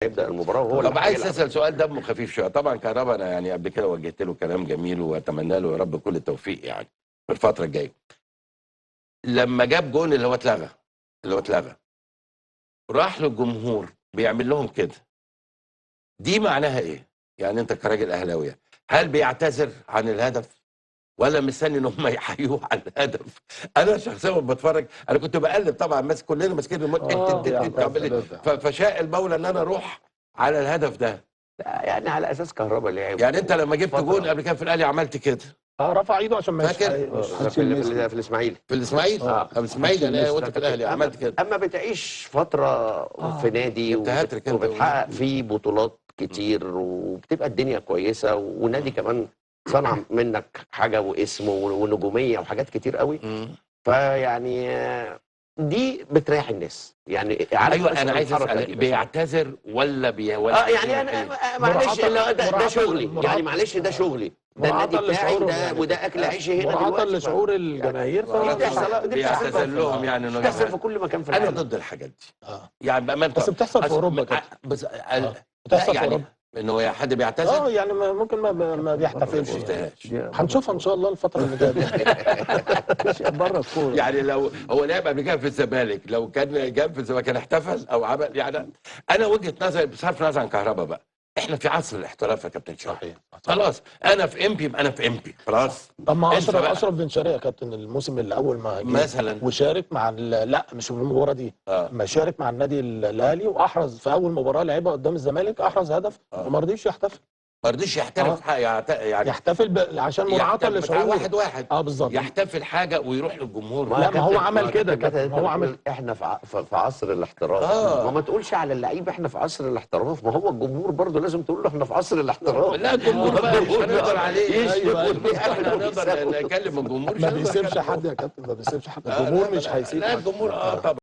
هيبدا المباراة وهو اللي طب عايز هيلعب. اسال سؤال دمه خفيف شوية. طبعا كهربا انا يعني قبل كده وجهت له كلام جميل واتمنى له يا رب كل التوفيق يعني في الفترة الجاية. لما جاب جون اللي هو اتلغى راح للجمهور بيعمل لهم كده، دي معناها ايه؟ يعني انت كراجل اهلاوي هل بيعتذر عن الهدف ولا مستني ان هم يحيوه على الهدف؟ انا شخصيا وأنا بتفرج انا كنت بقلب طبعا، ماسك، كلنا ماسكين الريموت. انت عامل إيه؟ فشاء المولى ان انا اروح على الهدف ده. لا، يعني على اساس كهربا لعب يعني انت لما جبت فترة. جون قبل كده في الاهلي عملت كده. اه، رفع ايده عشان ما فاكر؟ في الاسماعيلي. في الاسماعيلي. الاسماعيلي انا وانت في الاهلي عملت كده. اما بتعيش فترة في نادي جبت هاتريك انت. وبتحقق فيه بطولات كتير وبتبقى الدنيا كويسه، ونادي كمان صنع منك حاجة واسم ونجوميه وحاجات كتير قوي. فيعني دي بتريح الناس يعني، عارف؟ ايوه، مثلاً انا عايز الحركة اسال دي مثلاً. بيعتذر ولا اه يعني انا معلش مراعاة- لا، ده مراعاة- شغلي مراعاة- يعني، معلش ده شغلي، ده مراعاة النادي بتاعي لشعورهم ده يعني. وده اكل عيشي هنا مراعاة دلوقتي. لشعور الجماهير. دي بتحصل بيعتذر لهم يعني انه بتحصل في كل مكان في انا العالم. ضد الحاجات دي يعني بامانه. بس بتحصل في اوروبا كده. بس بتحصل لا في يعني اوروبا. انه يا حد بيعتذر؟ اه يعني ممكن ما بيحتفلش. ما شفتهاش. هنشوفها ان شاء الله الفترة اللي جاية. بره الكوره. يعني لو هو لعب قبل كده في الزمالك، لو كان جاب في الزمالك كان احتفل او عمل؟ يعني انا وجهه نظري بصرف النظر عن كهربا بقى، احنا في عصر الاحتراف يا كابتن شوقي. صحيح. خلاص، انا في امبي يبقى انا في امبي، خلاص. طب ما انسى اشرف بقى. اشرف بن شرقي يا كابتن الموسم اللي اول ما جه مثلا. وشارك مع لا، مش في المباراة دي. ما شارك مع النادي الاهلي واحرز في اول مباراة لعبها قدام الزمالك، احرز هدف وما رضيش يحتفل. ما رضيش يحترف حاجة يعني يحتفل عشان مراعاة يحتفل بتاع لشعور واحد واحد. اه بالظبط. يحتفل حاجة ويروح للجمهور. لا، ما هو عمل كده كابتن، كابتن، ما هو عمل احنا في عصر الاحتراف. ما تقولش على اللعيب احنا في عصر الاحتراف، ما هو الجمهور برضه لازم تقول له احنا في عصر الاحتراف. لا، الجمهور بقى مش هنقدر عليه. يشتم احنا ويعمل نقدر ويسوي. نكلم الجمهور؟ مش ما هنقدر بيسيبش نكلم. حد يا كابتن، ما بيسيبش حد. لا، الجمهور لا، مش لا، هيسيب لا حد. الجمهور طبعا.